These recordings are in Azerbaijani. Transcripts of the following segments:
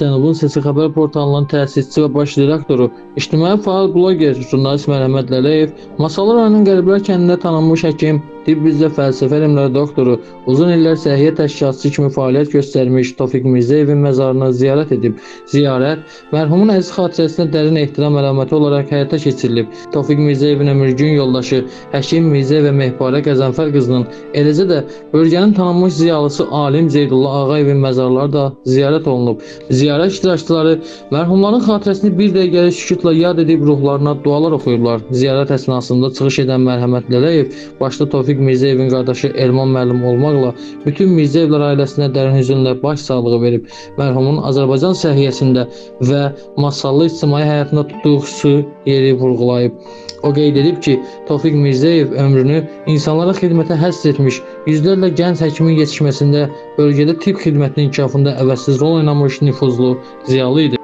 Cənubun Sesi xəbər portalının təsisçisi və baş redaktoru, ictimai faal bloger, jurnalist Mərhəmət Lələyev, Masallı rayonunun Qəriblər kəndində tanınmış həkim, tibb üzrə fəlsəfə elmləri doktoru, uzun illər səhiyyə təşkilatçısı kimi fəaliyyət göstərmiş Tofiq Mirzəyevin məzarını ziyarət edib. Ziyarət mərhumun əziz xatirəsinə dərin ehtiram əlaməti olaraq həyata keçirilib. Tofiq Mirzəyevin ömürgün yoldaşı həkim Mirzəyev və Mehbarə Qəzənfər qızının, eləcə də bölgənin tanınmış ziyalısı alim Zeydullah Ağayevin məzarları da ziyarət olunub. Ziyarət iştirakçıları mərhumların xatirəsini bir dəqiqəlik sükutla yad edib ruhlarına dualar oxuyublar. Ziyarət əsnasında çıxış edən Mərhəmət Lələyev başda Tofiq Mirzəyevin qardaşı Elman müəllim olmaqla bütün Mirzəyevlər ailəsinə dərin hüzünlə başsağlığı verib. Mərhumun Azərbaycan səhiyyəsində və Masallı ictimai həyatında tutduğu xüsusi yeri vurğulayıb. O qeyd edib ki, Tofiq Mirzəyev ömrünü insanlara xidmətə həsr etmiş, yüzlərlə gənc həkimin yetişməsində, bölgədə tibb xidmətinin inkişafında əvəzsiz rol oynamış nüfuzlu ziyalı idi.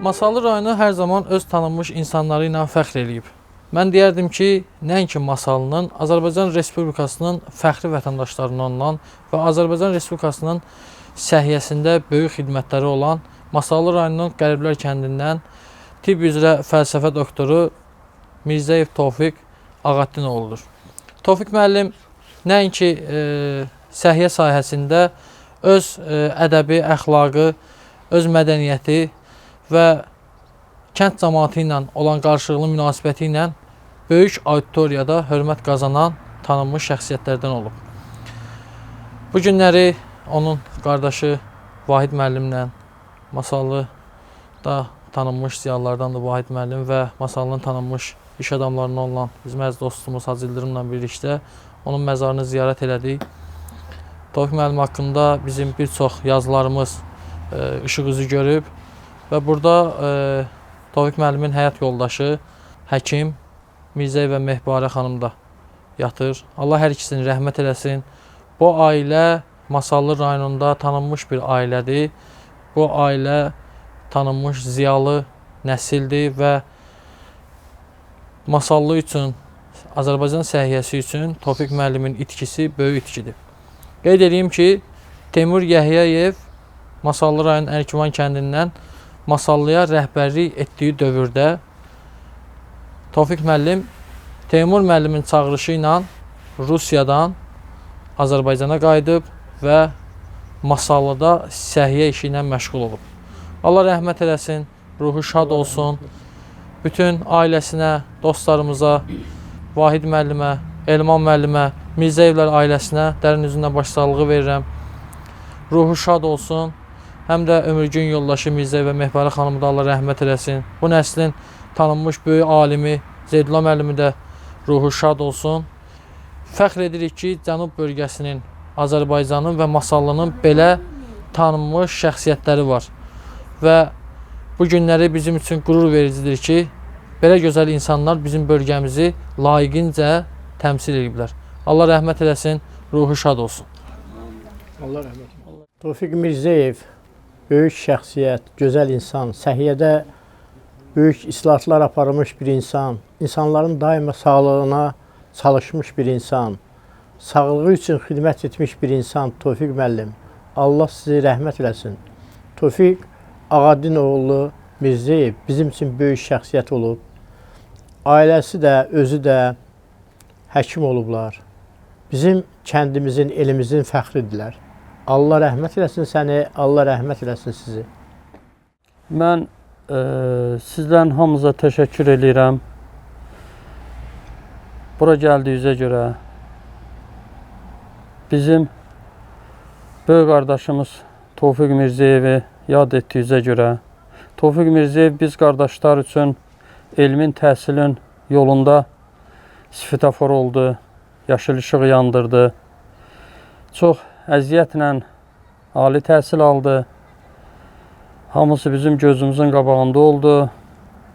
Masallı rayonu hər zaman öz tanınmış insanları ilə fəxr eləyib. Mən deyərdim ki, nəinki Masallının, Azərbaycan Respublikasının fəxri vətəndaşlarından olan və Azərbaycan Respublikasının səhiyyəsində böyük xidmətləri olan Masallı rayonunun Qəriblər kəndindən tibb üzrə fəlsəfə doktoru Mirzəyev Tofiq Ağaddinoğludur. Tofiq müəllim nəinki səhiyyə sahəsində öz ədəbi, əxlaqı, öz mədəniyyəti və kənd cəmaatı ilə olan qarşılıqlı münasibəti ilə böyük auditoriyada hörmət qazanan tanınmış şəxsiyyətlərdən olub. Bu günləri onun qardaşı Vahid müəllimlə, Masallıda tanınmış ziyalılardandır Vahid müəllim və Masallının tanınmış iş adamlarından olan bizim əziz dostumuz Hacı İldırımla birlikdə onun məzarını ziyarət elədik. Tofiq müəllim haqqında bizim bir çox yazılarımız işıq üzü görüb və burada Tofiq müəllimin həyat yoldaşı həkim Mirzəyev və Mehbarə xanım da yatır. Allah hər ikisini rəhmət eləsin. Bu ailə Masallı rayonunda tanınmış bir ailədir. Bu ailə tanınmış ziyalı nəsildir və Masallı üçün, Azərbaycan səhiyyəsi üçün Tofiq müəllimin itkisi böyük itkidir. Qeyd edeyim ki, Teymur Yəhyayev Masallı rayonun Ərkivan kəndindən Masallıya rəhbərlik etdiyi dövrdə Tofiq müəllim Teymur müəllimin çağırışı ilə Rusiyadan Azərbaycana qayıdıb və Masallıda səhiyyə işi ilə məşğul olub. Allah rəhmət eləsin, ruhu şad olsun. Bütün ailəsinə, dostlarımıza, Vahid müəllimə, Elman müəllimə, Mirzəyevlər ailəsinə dərin üzündən başsağlığı verirəm. Ruhu şad olsun. Həm də ömürgün yoldaşı Mirzəyev və Mehbarə xanımı da Allah rəhmət eləsin. Bu nəslin tanınmış böyük alimi Zeydullah müəllimi də ruhu şad olsun. Fəxr edirik ki, Cənub bölgəsinin, Azərbaycanın və Masallının belə tanınmış şəxsiyyətləri var. Və bu günləri bizim üçün qürur vericidir ki, belə gözəl insanlar bizim bölgəmizi layiqincə təmsil ediblər. Allah rəhmət eləsin, ruhu şad olsun. Allah rəhmət eləsin. Tofiq Mirzəyev böyük şəxsiyyət, gözəl insan, səhiyyədə böyük islahatlar aparmış bir insan, insanların daima sağlığına çalışmış bir insan, sağlığı üçün xidmət etmiş bir insan Tofiq müəllim. Allah sizi rəhmət eləsin. Tofiq Ağaddinoğlu Mirzəyev bizim üçün böyük şəxsiyyət olub. Ailəsi də, özü də həkim olublar. Bizim kəndimizin, elimizin fəxridirlər. Allah rəhmət eləsin səni, Allah rəhmət eləsin sizi. Mən sizlərin hamınıza təşəkkür eləyirəm. Bura gəldiyinizə görə bizim böyük qardaşımız Tofiq Mirzəyevi yad etdiyinizə görə. Tofiq Mirzəyev biz qardaşlar üçün elmin, təhsilin yolunda svetofor oldu, yaşıl işıq yandırdı. Çox əziyyətlə ali təhsil aldı. Hamısı bizim gözümüzün qabağında oldu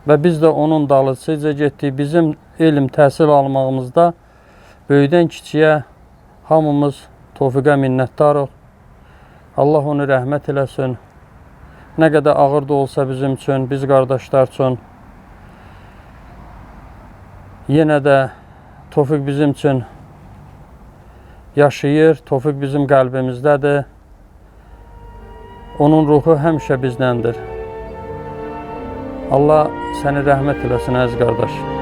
və biz də onun dalısıca getdik. Bizim elm, təhsil almağımızda böyükdən kiçiyə hamımız Tofiqə minnətdarıq. Allah onu rəhmət eləsin. Nə qədər ağır da olsa bizim üçün, biz qardaşlar üçün, yenə də Tofiq bizim üçün yaşayır, Tofiq bizim qəlbimizdədir. Onun ruhu həmişə biznəndir. Allah səni rəhmət eləsin, əziz qardaş.